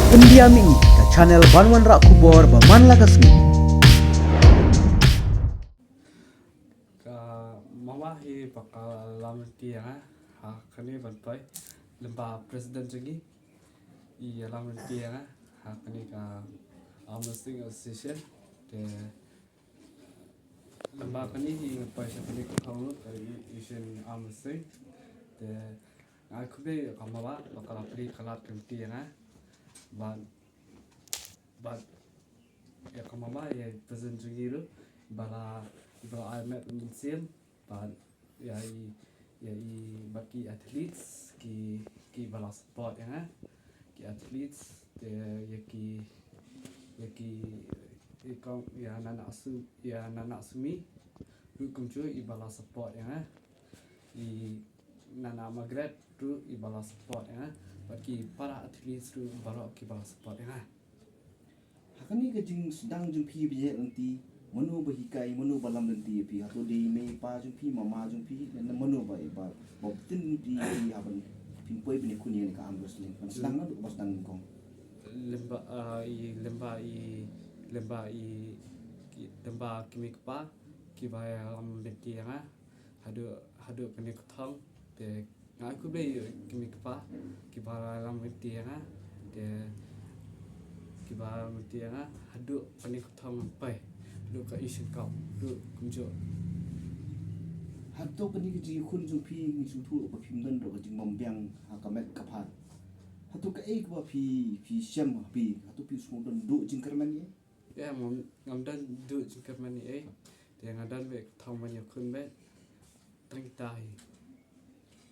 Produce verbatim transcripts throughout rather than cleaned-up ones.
India Mih, ka channel ban wanrah khubor ba man la ka sngi. Ka mama hi ba ka lam lynti ïa nga ha kane ban poi lyngba president jong ngi, i ïa lam lynti ïa nga ha kane ka Arm Wrestling Association. Te lyngba kane hi nga poi sha kane ka thong ruh ka Asian Arm Wrestling. Te nga ai khublei ïa ka mama ba ka la plie ka lad ka lynti ïa nga. Bad bad ïa ka mama, ïa i president jong ngi ruh ba la, ba la ai met mynsiem. Bad ïa i, ïa i, bad ki athletes ki, ki ba la support ïa nga, ki athletes. Te ïa ki, ïa ki, ïa kong, ïa Nana Asu, ïa Nana Sumi ruh kumjuh i ba la support ïa nga. I Nana Margaret ruh i ba la support ïa nga. Bad ki para athletes ruh baroh ki ba la support ïa nga. Ha kane ka jingsdang jong phi ba ïa lynti, mano ba hikai, mano ba lam lynti ïa phi? Hato dei mei pa jong phi, mama jong phi, ne mano ba, ba, ba btin lynti ïa phi ha ban phin poi ban ïakhun ïa kane ka arm wrestling? Ban sdang naduh ba sdang nyngkong. Lyngba, ah, i, lyngba i, lyngba i, ki, lyngba ki mei ki pa ki ba ïa lam lynti ïa nga haduh, haduh kane ka thong. Te nga ai khublei ïa ki mei ki pa ki ba la lam lynti ïa nga. Te ki ba lam lynti ïa nga haduh kane ka thong ngan poi, haduh ka Asian Cup ruh kumjuh. Hato kane ka jingïakhun jong phi ngi sngewthuh ba phim don ruh ka jingbym biang ha ka met ka phad. Hato kaei kaba phi, phi shem ha phi? Hato phi sngewdon duh jingkyrmen ïa? Ïa, ngam, ngam don duh jingkyrmen ïa ei. Te nga don beit ka thong ban ïakhun beit. Tang kita hi.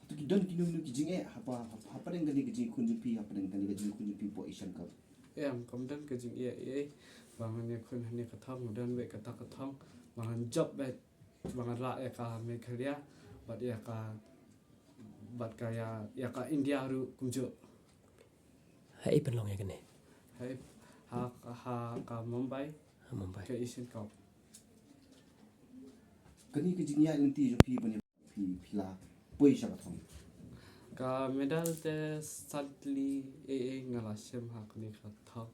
Hato ki don kino kino ki jingeh hapa, hapa, hapdeng kane ka jingïakhun jong phi, hapdeng kane ka jingïakhun jong phi hapoh Asian Cup? Ïa, ngam don ka jingeh ïa ei ba ngan ïakhun ha kane ka thong. Nga don beit kata ka thong ba ngan jop beit, ba ngan rah ïa ka Meghalaya bad ïa ka, bad ka ïa, ïa ka India ruh kumjuh. Haei phin long ïa kane? Haei, ha, ha ka Mumbai. Ha Mumbai. Ka Asian Cup. Kane ka jingïaid lynti jong phi ban ïa phi, phi la poi sha ka thong? Ka medal te sadly ei ei nga la shem ha kane ka thong.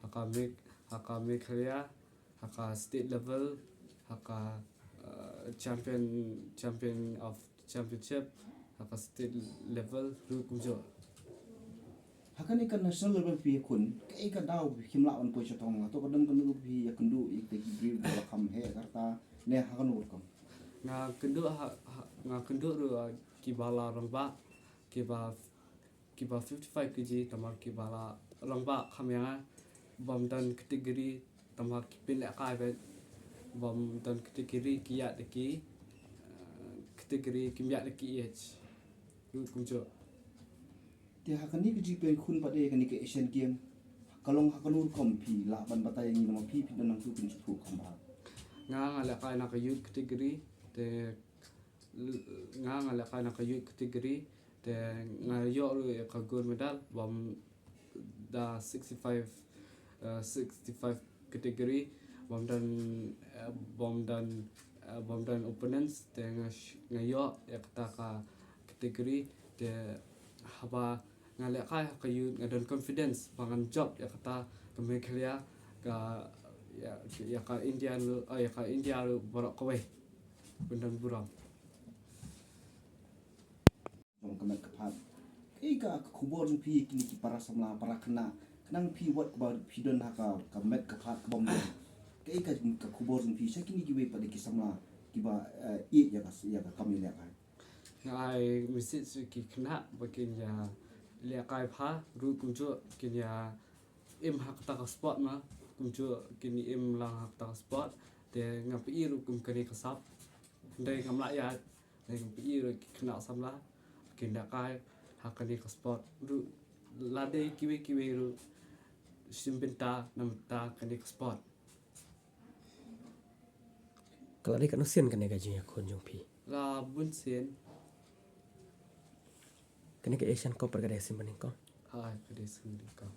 Ha ka Me-, ha ka Meghalaya, ha ka state level, ha ka, uh, champion, champion of championship, ha ka state level ruh kumjuh. Ha kane ka national level phi ïakhun, kaei ka daw phim lah ban poi sha thong? Hato ka don kano phi ïakynduh ïa kita ki briew ba la kham heh ka rta, ne ha kano rukom? Nga kynduh ha, ha, nga kynduh ruh, uh, ki ba la rangbah, ki ba, ki ba fifty-five K G, namar ki ba la rangbah kham ïa nga, bym don category, namar ki pynlehkai beit, bym don category ki ïaid da ki, eh, category kim ïaid da ki age ruh kumjuh. Te ha kane ka jingpynkhun pat ïa kane ka Asian Game, ka long ha kano rukom, phi lah ban batai ïa ngi, namar phi, phi don nangtu phin sngewthuh kham bha. Nga, nga lehkai na ka youth category, te nga, nga lehkai na ka youth category, te nga ïoh ruh ïa ka gold medal bym da sixty-five, uh, sixty-five category, bym don, uh, bym don, uh, bym don opponents, te nga sh-, nga ïoh ïa kata ka category. Te haba nga lehkai ha ka youth, nga don confidence ba ngan jop ïa kata ka Meghalaya, ka, ïa, ïa ka India, uh, ïa ka India ruh baroh kawei. Bun don burom. Jong ka met ka phad. Kaei ka, ka khubor jong phi kine ki para samla, para khynnah, khnang phi wat kaba phi don ha ka, ka met ka phad kabym don? Kaei ka, ka khubor jong phi sha kine kiwei pat de ki samla kiba, eh, ïeit ïa ka, ïa ka kam ïalehkai? Nga ai message sha ki khynnah ba kin ïalehkai bha ruh kumjuh kin ïa im ha kata ka sport ma, kumjuh kin im lang ha kata ka sport. Te ngam peit ruh kum kane ka sap. Hynrei ngam lah ïaid, hynrei ngam peit ruh ki khynnah samla kin lehkai ha kane ka sport ruh, lada kiwei kiwei ruh shim bynta na bynta kane ka sport. Ka la dei katno sien kane ka jingïakhun jong phi? La bun sien. Kane ka Asian Cup pat ka dei sien banyngkong? Hai, ka dei sien banyngkong.